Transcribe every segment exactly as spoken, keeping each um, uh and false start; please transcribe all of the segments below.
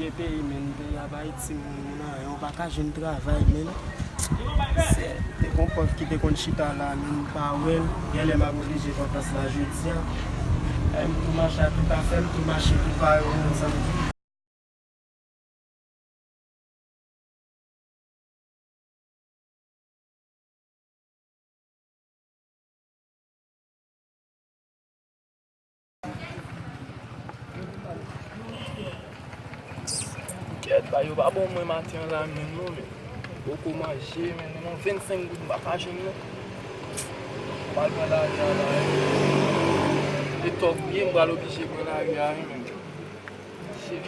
Peyi, men, peyi a pa itil moun anyen, ou pa ka jwenn travay, men. Se, te gon pòv ki te konn chita la, men m pa wè l. Genlè m ap oblije pran plas la jodi a. E m tou mache ak tout afè m, tou mache tou pare, ou konn sa m di. Kèt, bagay yo pa bon mwen maten an la menm non, men. Poko manje, men, menm yon vennsenk goud m pa ka jwenn non. M pral pran lari a la, e tòg ye, m pral oblije pran lari a, men. Shit.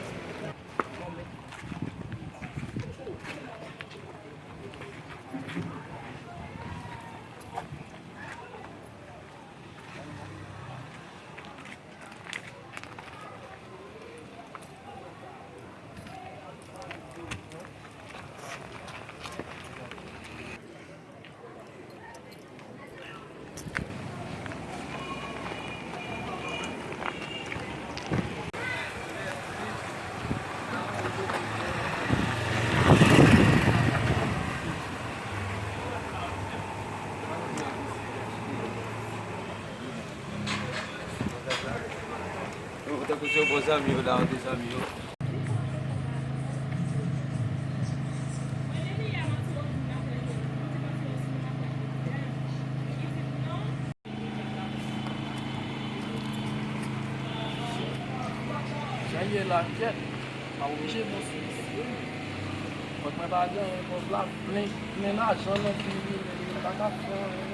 Yo, tankou se yon bon zanmi yo la, yon de zanmi yo. Jan ye la, kèt, m ap oblije bon sou misye. Fòk mwen pa gen yon kòb la plen, plen lajan nan fini, men m pa ka fè anyen.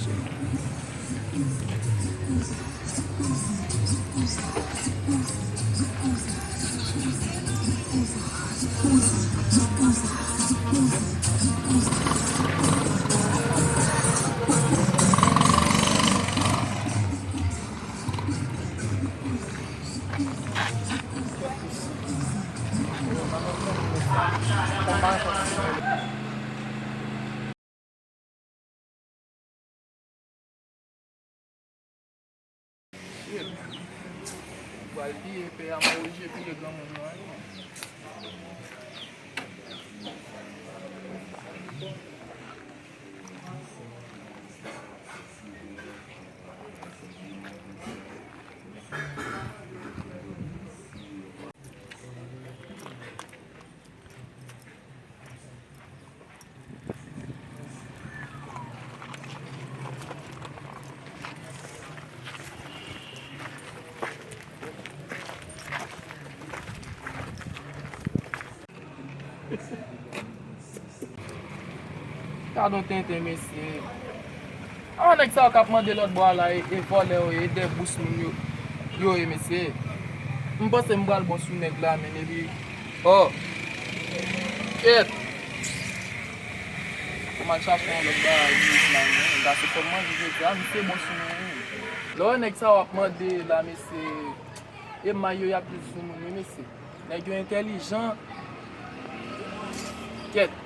Shit. Pral piye pè a, m oblije piye granmoun nan, wi. Gadon tenten, mesye. A, nèg sa yo k ap mande lòt bò a la, e, e vòlè yo ye, e dèbous moun yo, yo ye, mesye. M panse m pral bon sou nèg la, men epi, oh, kèt. Fò m al chache yon lòt bagay, men, men, gade, fò m manje jodi a, misye bon sou mwen, wi. Lè w wè nèg sa yo ap mande la, mesye, e may yo y ap di sou moun, wi, mesye. Nèg yo entèlijan. Kèt. M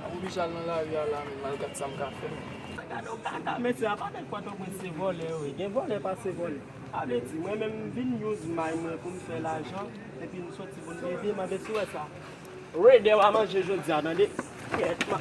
ap oblije al nan lari a la, men, m al gad sa m ka fè, men. Gade w kaka, mesye, apa nèg Pòtoprens se vòlè yo ye. Gen vòlè pase vòlè. Sa vle di, mwen menm, m vin use may mwen pou m fè lajan, epi m soti pou m bebe, m ap esi wè sa. Rede w a manje jodi a, tande. Kèt, ma.